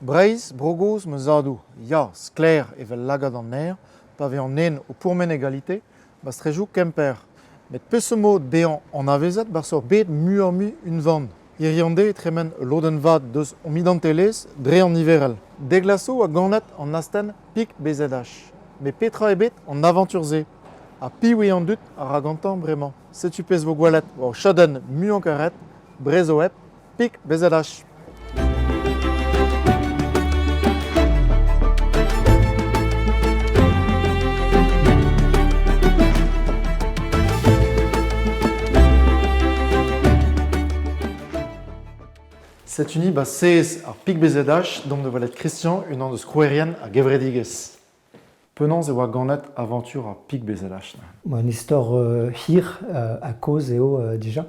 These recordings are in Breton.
Breizh, Bro-Gozh, ma zadoù, ya, sklaer evel lagad an naer, pa vez an nen o pourmen egalite, 'ba strejoù Kemper. Met peseurt mod bezañ anavezet 'barzh ur bed muioc'h-mui unvan? Hiziv an deiz e tremen ul lodenn vat deus hon identelezh dre an niverel. Deglasoù a ganet an astenn Pik BZH. Met petra eo bet an avantur-se? Ha piv eo an dud a ra gantañ bremañ? Setu pezh 'vo gwelet war chadenn muiañ-karet Brezhoweb Pik BZH. Setu ni ba sez ar Pik BZH, domp da welet Christian, unan eus krouerien ar gevredigezh. Penaos e oa ganet avantur ar Pik BZH Un istor hir ha kozh eo dija.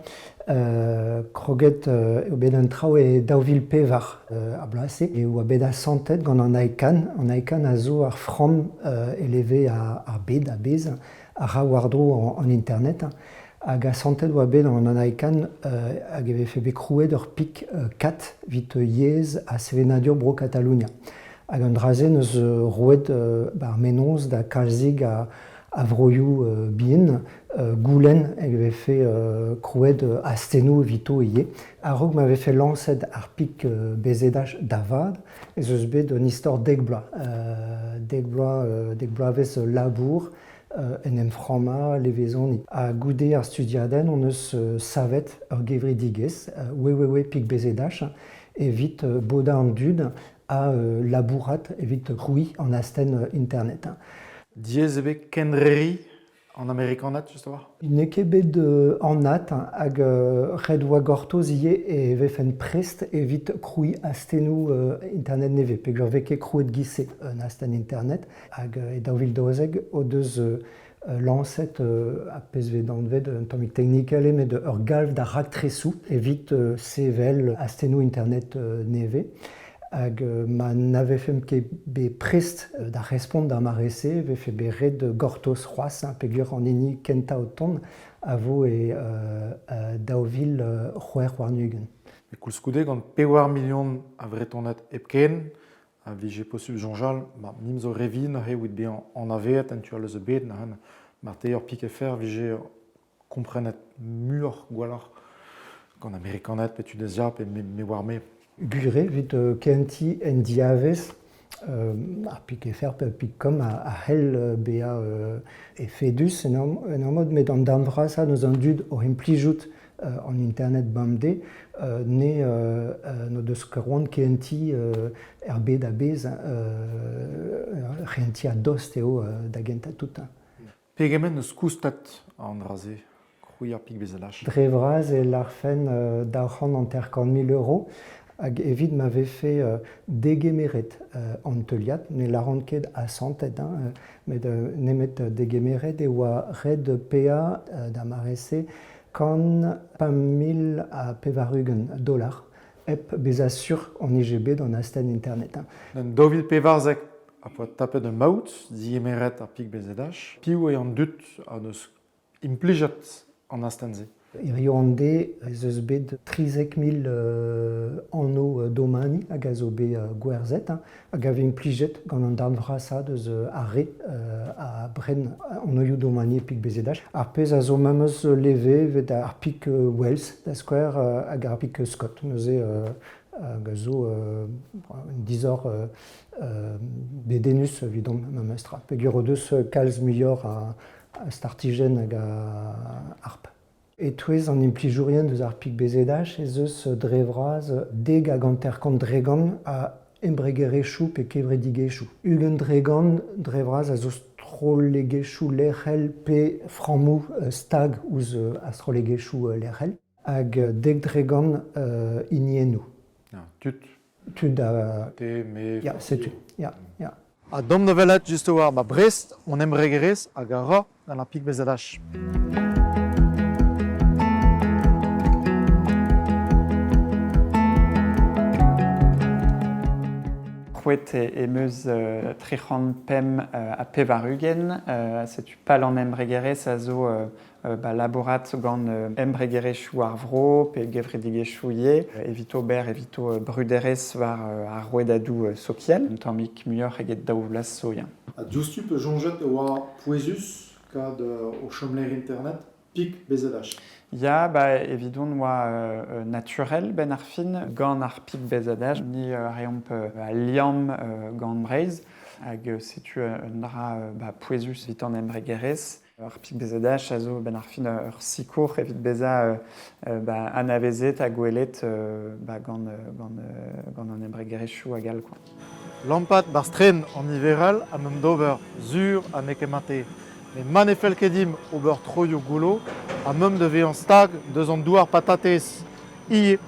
Kroget eo bet an traoù e 2004 ar bloaz-se. E oa bet asantet gant an ICANN. An ICANN a zo ar framm eleve ar bed a-bezh a ra war-dro an internet. Hag asantet oa bet an ICANN hag e vefe bet krouet ur pik kat evit yezh ha sevenadur Bro-Katalonia. Hag an dra-se 'neus roet ar mennozh da kalzig a vroioù bihan goulenn e vefe krouet astennoù evito ivez. A-raok ma vefe lañset ar pik BZH da vat ez eus bet un istor dek bloaz. Dek bloaz, dek bloavezh labour en em frammañ, levezoniñ. Ha goude ar studiadenn hon eus savet ur gevredigezh, www.picbzh, evit bodañ an dud ha labourat evit krouiñ an astenn internet. Diaes eo bet kendrec'hiñ an Amerikaned, just a-walc'h? N'eo ket bet anat hag ret oa gortoz ivez e vefen prest evit krouiñ astennoù internet nevez peogwir 'vez ket krouet giz-se un astenn internet. Hag e 2012 o deus lañset ar pezh 'vez anvet un tammig teknikel eo met ur galv da raktresoù evit sevel astennoù internet nevez. Hag ma na vefemp ket bet prest da respont d'ar mare-se e vefe bet ret gortoz c'hoazh peogwir an hini kentañ o tont a vo e 2026. Met koulskoude gant pevar milion a Vretoned hepken A vije posubl soñjal, ma nim zo re vihan neuze evit bezañ anavezet en tu all eus ar bed neuze marteze ur pik-fer vije komprenet muioc'h gwelloc'h gant Amerikaned pe tud Azia pe me oar-me. Gwir eo evit kentiñ en diavez ar pik-fer pe pik-com a c'hell bezañ efedus en ur mod met an darn vrasañ eus an dud oc'h implijout an internet bemdez ne n'o deus ket c'hoant kehentiñ er bed a-bezh. Rentiñ a-dost eo da gentañ tout. Pegement eus koustet an dra-se, krouiñ ar pik-bezelaj? Dre vras e lârfen 250 000 euro hag evit ma vefe degemeret an teuliad, ne lâran ket asantet, hein, met nemet degemeret e oa ret paeañ d'ar mare-se 105 080 dollar hep bezañ sur on ije bet an astenn internet. En 2014 a poa tapet un maout, digemeret ar pik BZH. Piv eo an dud a deus implijet an astenn-se? Hiziv an deiz ez eus bet 13 000 anv domani hag a zo bet gwerzhet hag a vez implijet gant an darn vrasañ deus ar re a bren anvioù domani e pik BZH. Ar pezh a zo memes leve evit ar pik Wells da skouer hag ar pik Scott neuze hag a zo un disoc'h dedennus evidomp memes tra peogwir o deus kalz muioc'h a startijenn hag a harp. E-touez an implijourien eus ar pik BZH ez eus dre vras 10 hanter-kant dregant a embregerezhioù pe kevredigezhioù. 20% dre vras a zo strollegezhioù lec'hel pe frammoù stag ouzh ar strollegezhioù lec'hel hag 10% hiniennoù. Ya, tud. Tud a... Te, me... Ya, setu. Ya, ya. Ha domp da welet just war ma Brest, hon embregerezh hag a ra gant ar pik BZH. Krouet em eus 385, setu pal an embregerezh a zo ba, labourat gant embregerezhioù ar vro pe gevredigezhioù ivez evit ober evito bruderezh war ar rouedadoù sokial, un tammig muioc'h eget daou vloaz zo, ya. Ha diouzhtu 'peus soñjet e oa pouezus kad o chomlec'h internet Pik BZH. Ya, ba, evidon oa naturel 'benn ar fin gant ar pik BZH. Ni a reomp al liamm gant Breizh hag setu un dra ba, pouezus evit an embregerezh. Ar pik BZH a zo 'benn ar fin ur sikour evit bezañ ba, anavezet ha gwelet ba, gant, gant, gant an embregerezhioù hag all. Quoi. Lampat 'barzh tren an niverel ha mont d'ober sur ha n'eo ket mat-te. Met ma ne fell ket dimp ober troioù goullo ha mont da vezañ stag deus an douar patatez ivez.